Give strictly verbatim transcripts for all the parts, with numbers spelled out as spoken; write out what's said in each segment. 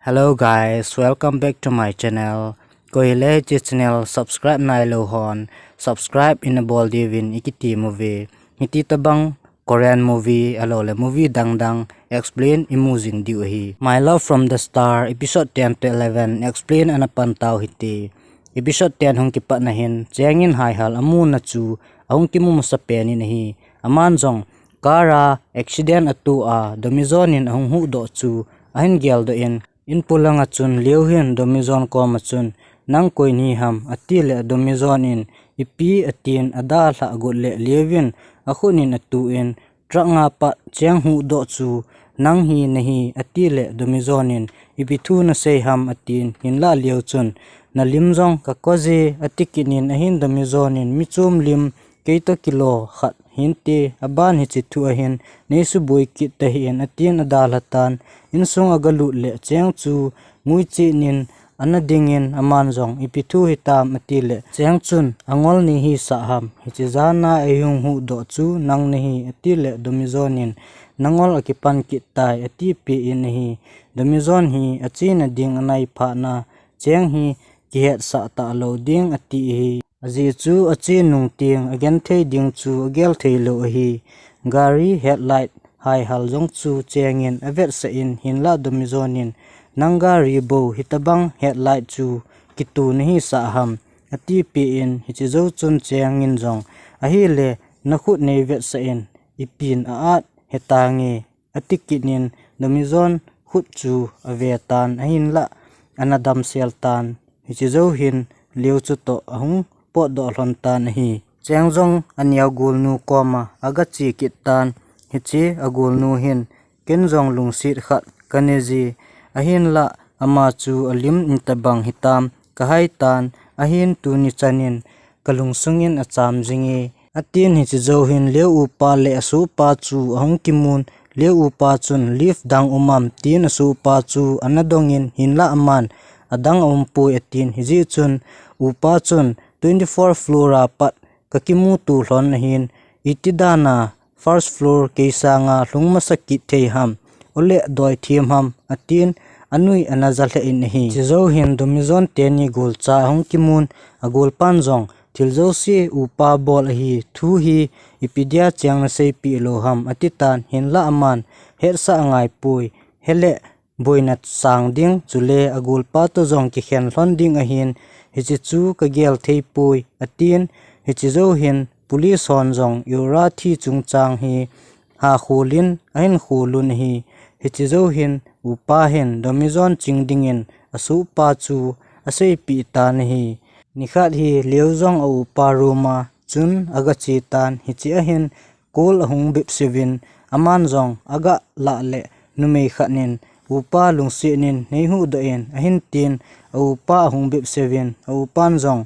Hello guys, welcome back to my channel. Koi hile hiche channel subscribe nailou hon, subscribe in abol diuvin ikiti uve. Hiti tabang Korean movie, ahilou le movie dang dang explain imu jing diu ahi. My Love from the Star episode ten to eleven explain ana pan tau hite. Episode ten hung kipat na hin Chang in Hae Hal amuna chu ahung kimu masapen in ahi. Aman jong car a accident atoh a Domi Jon in ahung huhdoh chu ahin geldoh in, in polanga chun Liu hin Domi Jon koma chun, "Nang koi nahi ham?" ati le Domi Jon in, "Ipi?" atin, adalhah got le Liu in akhut in atuh in, "Truck a pat Chang huhdoh chu nang hi nahi?" ati le Domi Jon in, "Ipi thu nasei ham?" atin, hinlah Liu chun, "Nalim jong kako je," ati kit in ahin Domi Jon in, "Mi chom lim, kei toh kilo khat hinte, aban hiche thu ahin, nei suboi kit tahih in," atin adalha tan, insung aga lut le Chang chu ngui chen in ana ding in aman jong, "Ipi thu hitam?" ati le Chang chun, "Angol nei hisah ham? Hiche jan a eihung huhdoh chu nang nahi," ati le Domi Jon in, "Nangol akipan kit tai," ati peh in ahi. Domi Jon hi achena ding anai phat na Chang hi kihetsah talou ding ati ahi. Ajeh chu ache nung teng agenthei ding chu agel theilou ahi. Gari headlight Hae Hal jong chu Chang in avetsah in hinlah Domi Jon in, "Nang gari bou hitabang headlight chu kitu nahisah ham?" ati peh in, hiche jou chun Chang in jong, "Ahile nakhut nei vetsah in, ipin a-at hetange," ati kit in Domi Jon khut chu ave tan ahinlah ana damsel tan. Hiche jou hin Liu chu toh ahung potdoh lhon tan ahi. Chang jong aneo golnu koma aga che kit tan. Hiche agolnu hin, "Ken jong lungset khat kanei je, ahinlah ama chu alim itabang hitam kahai tan, ahin tuni chan in kalungsung in acham jinge," atin hiche jou hin Liu upa le asohpa chu ahung kimun, Liu upa chun, "Lift dang um am?" tin asohpa chu ana dong in hinlah aman, "Adang aumpoi," atin hijeh chun upa chun, "Twenty four floor a pat kakimuto lhon ahin, iti dan a first floor kei sanga lhung masa kit thei ham, ole doi them ham?" atin anui ana ja lheh in ahi. Hiche jou hin Domi Jon teni golcha ahung kimun, agolpan jong, "Thil jouse upa bol ahi, thu hi ipi dia Chang naseipeh lou ham?" ati tan hinlah aman, "Hetsah angaipoi, hele boina sang ding, chule agolpa toh jong kikhen lhon ding ahin, hiche chu kagel theipoi," atin, hiche jou hin police hon jong Yura thi chungchang hi ha khol in ahin khol un ahi. Hiche jou hin upa hin Domi Jon ching ding in asohpa chu aseipeh tan ahi. Nikhat hi Liu jong aupa room a chun aga che tan, hiche ahin call ahung bepseh uvin, aman jong aga lah le numei khat in, "Upa lungset in nei huhdoh in," ahin tin, aupa ahung bepseh uvin, aupan jong,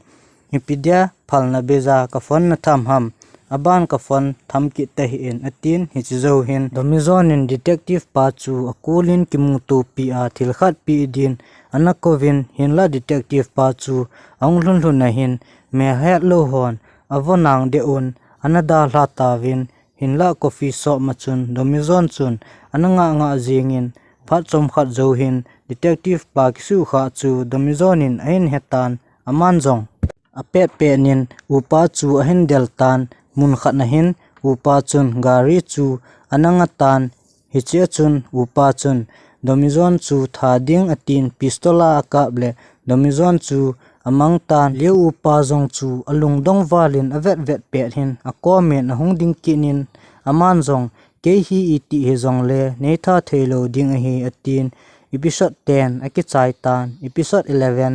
"Ipi dia phalna beija ka phone natham ham? Aban ka phone tham kit tahih in," atin hiche jou hin Domi Jon in detective pa chu a call in kimutopi a thil khat pe din ana kouvin hinlah detective pa chu ahung lhun lhun ahin, mel hetlou hon avo nang deh un ana dalha tauvin, hinlah coffee shop ma chun Domi Jon chun ana ngah ngah jing in, phat chomkhat jou hin detective pa kisuhkhah chu Domi Jon in ahin hetan, aman jong apet pet in upa chu ahin del tan, mun khat na hin upa chun gari chu ana nga tan, hiche a chun upa chun Domi Jon chu tha ding atin pistol a akap le Domi Jon chu amang tan, Liu upa jong chu alungdong val in avet vet pet hin akom in ahung ding kit in, aman jong, "Kei hi iti hijongle nei tha thei lou ding ahi," atin, episode ten akichai tan, episode eleven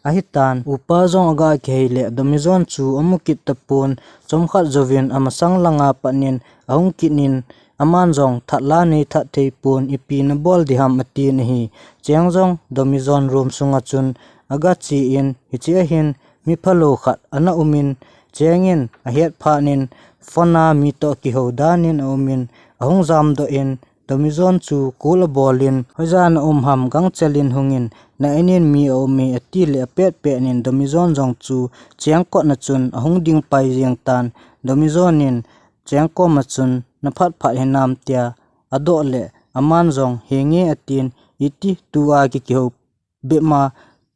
ahi tan, upa jong aga kihei le Domi Jon chu amu kit tapon, chomkhat jouvin amasang langa pat in ahung kit in, aman jong, "That la nei that thei pon, ipi nabol ding ham?" atin ahi. Chang jong Domi Jon room sunga chun aga che in, hiche ahin mi phalou khat ana um in, Chang in ahet phat in phone a mi toh kihou dan in aum in, ahung jamdoh in, Domi Jon chu call abol in, "Hoijan na um ham, gangchel in hung in, na in in mi aum e," ati le apet pet in Domi Jon jong chu Chang kotna chun ahung ding pai jeng tan, Domi Jon in Chang koma chun, "Na phat phat hinam?" tia adoh le aman jong, "Henge," atin, iti tua kikihou bep ma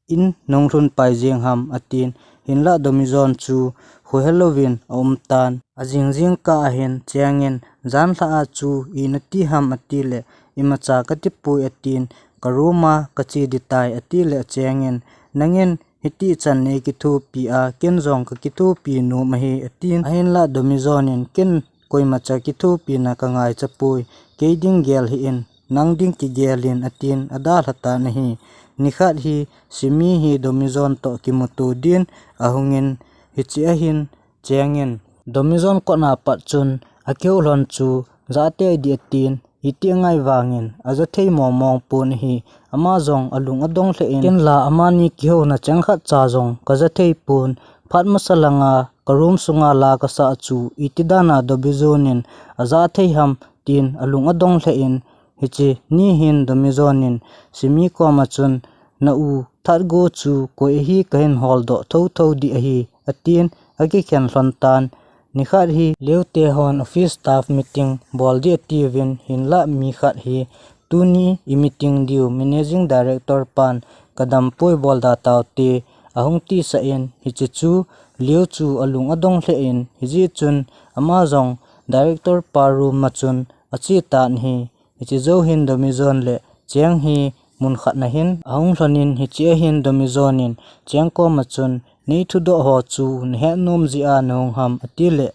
in nahung lhun pai jeng ham, atin. Hinlah Domijon chu khohe louvin aum tan. Ajing jingkah a hin Cheng in, jan lhah a chu ina ti ham, atile, imacha kati poi, atin. Ka room a kache ding tai, atile Cheng in, nangin hiti chan nei kithopi a, ken jong kakithopi nom ahi, atin. Ahinlah Domijon in, ken koimacha kithopina kangaicha poi, kei ding gel hih in, nang ding kigel in, atin, adalha tan ahi. Nikhat hi Simi hi Domijon toh kimuto din ahungin, hiche ahin Cheng in Domijon kotna pat chun akihou lhon chu jatei ding atin, iti angai vangin ajathei mong mong pon ahi. Ama jong alung adong lheh in, ken la amani kihouna cheng khat cha jong kajathei pon, phat masa langa ka room sunga la kasah chu iti dana Domijon in ajathei ham, tin alung adong lheh in, hiche ni hin Domijon in Simi koma chun, na u Thatgo chu koi ahi kahin holdoh thotho ding ahi, atin, akikhen lhon tan. Nikhat hi Liu te hon office staff meeting bol ding atiuvin, hinlah mi khat hi, tuni i meeting diu managing director pan kadam poi, bol da taute, ahung tisah in, hiche chu Liu chu alung adong lheh in, hijeh chun ama jong director pa room a chun ache tan ahi. Hiche jou hin Domijon le Cheng hi mun khat na hin ahung lhonin, hiche ahin Domijon in Cheng koma chun, nei thudoh ho chu nahet nom jeh a nahung ham, atile,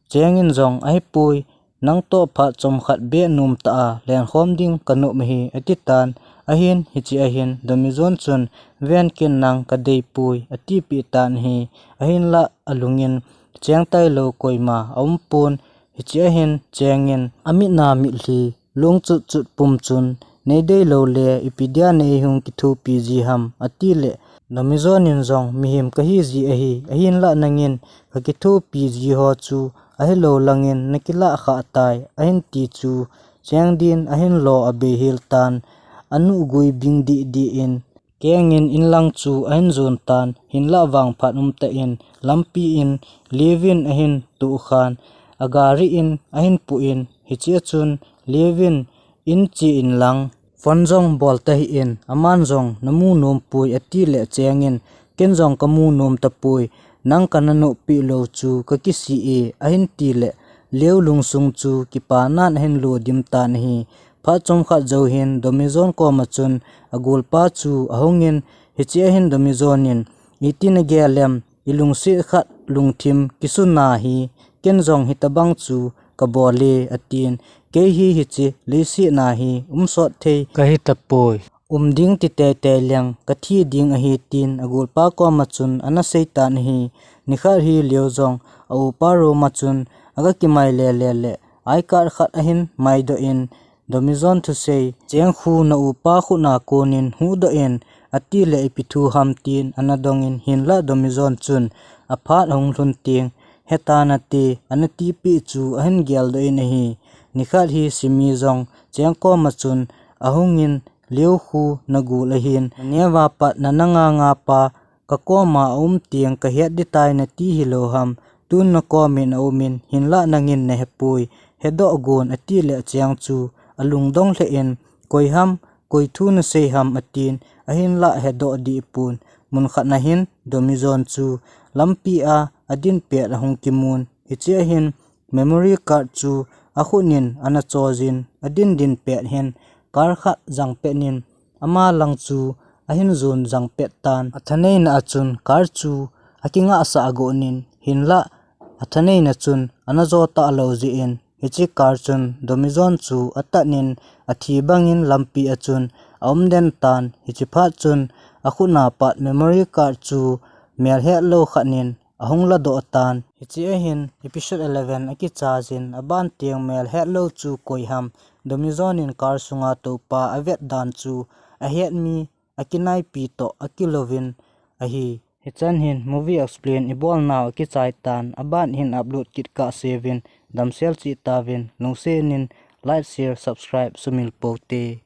Cheng in jong, ahipoi, nang toh phat chomkhat beh nom tah a lenkhom ding kanop ahi, ati tan. Ahin hiche ahin Domijon chun, ven, ken nang kadei poi, atipeh tan ahi. Ahinlah alungin Cheng tailou koima aum pon. Hiche ahin Cheng in amit na mitlhi lung chut chut pum chun, nei deilou le ipi dia nei hung kithopi ji ham, atile, Domijon in jong, mihem kahi ji ahi, ahinlah nangin kakithopi ji ho chu ahilou langin nakilah khah tai, ahin ti chu Cheng din ahin lo abei hel tan, anuh gui bing dih dih in, Cheng in inlang chu ahin jon tan, hinlah vangphat umtah in lampi in Liu in ahin tohkhan, agari in ahin pu in, hiche a chun Liu in, in che inlang, phone jong bol tahih in, aman jong, namu nom poi, atile Cheng in, ken jong kamu nom tapoi, nang kana nohpeh lou chu kakisih e, ahin tile, Liu lungsung chu kipanan ahin lo dim tan ahi. Phat chomkhat jou hin Domijon koma chun agolpa chu ahungin, hiche ahin Domijon in, iti nagel em, ilungset khat lungthim kisuna hi, ken jong hitobang chu kabol e, atin. Kei hi hiche leiset na hi umsot thei kahi tapoi. Um ding ti teitei leng kathi ding ahi, tin agolpa koma chun ana sei tan ahi. Nikhat hi Liu jong a upa room a chun aga kimai lele le, I card khat ahin maidoh in, Domijon thusei, Cheng khu na upa khut a konin huhdoh in, atile, ipi thu ham, tin ana dongin, hinlah Domijon chun aphat ahung lhun teng, hetan ate, ana tipeh chu ahin geldoh in ahi. Nikhat hi Simi jong Cheng koma chun ahungin, Liu khu nagol ahin, naneo a pat nana nga nga pa, kakoma aum teng kahet ding tai nati hilou ham, tun nakomin aumin, hinlah nangin nahepoi, hedoh gon, atile Cheng chu alungdong lheh in, koi ham, koi thu nasei ham, atin, ahinlah hedoh dih pon. Mun khat na hin Domijon chu lampi a adin pet ahung kimun, hiche ahin memory card chu akhut in ana choi jin, adin din pet hin car khat jang pet in, ama lang chu ahin jon jang pet tan. Athaneina a chun car chu akingah sah agon in, hinlah athaneina chun ana jo talou jeh in, hiche car chun Domijon chu atan in, athi bangin lampi a chun aum den tan. Hiche phat chun akhut a pat memory card chu melhet lou khat in ahung ladoh tan. Hiche ahin episode eleven akichai jin, aban teng melhet lou chu koi ham, Domijon in car sunga toupa avet dan chu ahet mi akinaipi toh akilouvin ahi. Hichan hin movie explain ibol nau akichai tan, aban hin upload kit kahseuvin, damsel cheh tauvin, lungset in like, share, subscribe sumil pou te.